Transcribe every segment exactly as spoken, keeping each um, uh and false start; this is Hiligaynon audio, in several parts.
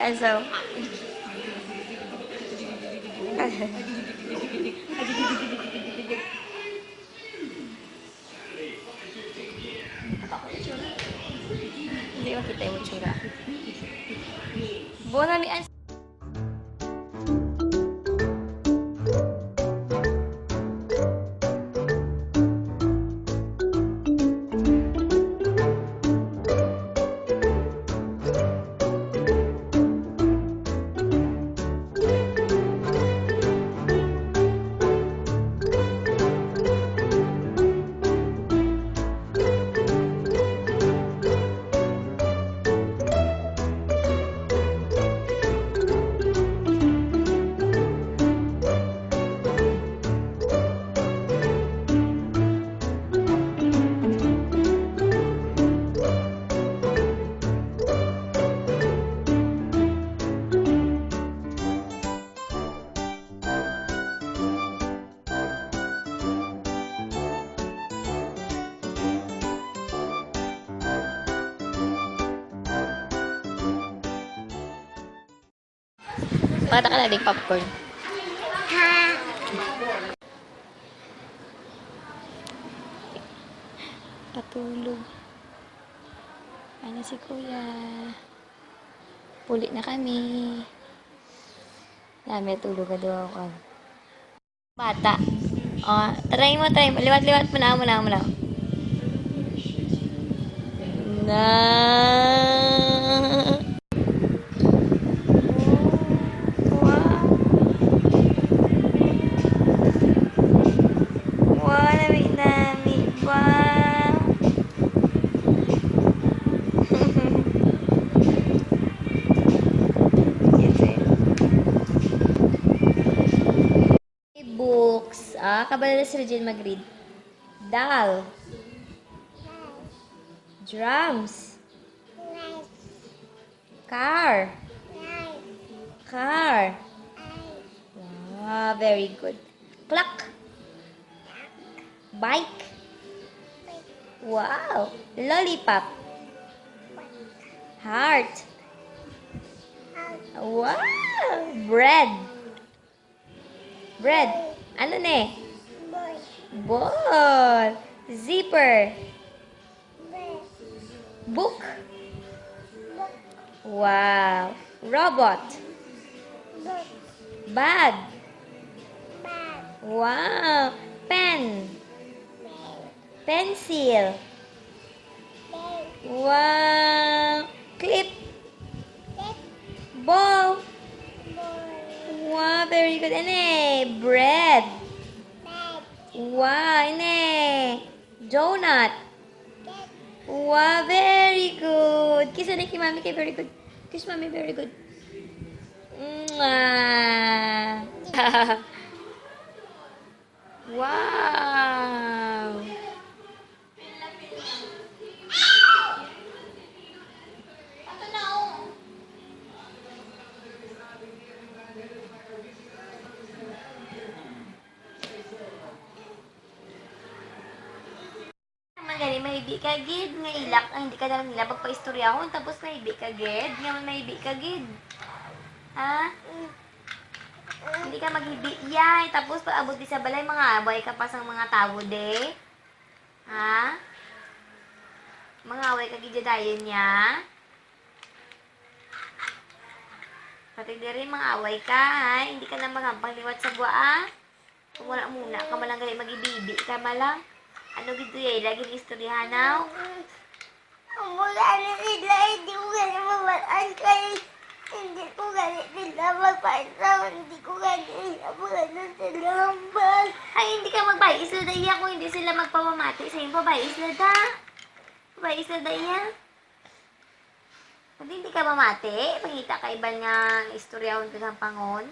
And so, hindi makita yung tsura. Buo na ni Pakita ka na, Ding, popcorn. Ha? Patulog. Ano si Kuya? Puli na kami. Dami, tulog ka daw ako. Bata. O, try mo, try mo. Liwat-liwat mo na, mo na, mo na. Na. Wow. Wow, nami-nami. Wow. Yes, sir. Books. Ah, kabalo na si Regine mag-read. Doll. Drums. Car. Car. Wow, very good. Clock. Bike. Wow. Lollipop. Heart. Wow. Bread. Bread. Ano ni? Ball. Ball. Zipper. Ball. Book. Book. Wow. Robot. Book. Bag. Bag. Wow. Pen. Pen. Pencil. Wow! Clip. Clip. Bow. Bow. Wow, very good. Ene, bread. Bread. Wow, ene, donut. Bread. Wow, very good. Kiss na kay mami kay very good. Kiss mami, very good. Mwah. Wow! Naman gani, mahibi ka gid nga ilak, ay, hindi ka na lang nila pagpaistoryahon, tapos mahibi ka gid, nga man mahibi ka gid. Ha? Hindi ka maghibi, yay. Tapos pag abot di sa balay, mga away ka pa sang mga tawo, de. Ha? Mga away ka gid dayon niya. Pati diri, mga away ka, ha? Hindi ka na magampang liwat sa gwa, ah. Kung wala muna ka malang gali, magibibi ka malang. Ano gid to, yay? Lagi ni istoryahan, aw? Ang mga ano sila, hindi ko gani mabal-an kay hindi ko gani sila magpaisa, hindi ko gani sila magano sila hambal. Ay, hindi ka magbayi sila, daya, kung hindi sila magpamamati sa imo, pabayi sila, da. Pabayi sila, daya. Pag hindi ka mamati, pangita ka iban nga istoryahon ka sa pangon.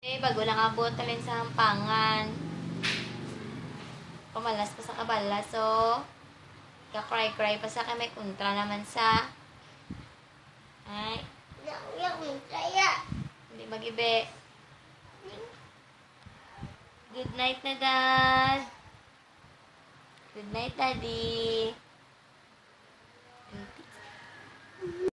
Eh, bago lang abot, talin sa hampangan. Pamalas pa sa kabalas, so, ka-cry-cry pa sa kay may kontra naman sa, ay. Yak, yak, may kaya. Hindi magibi. Good night na, Dad. Good night, Daddy.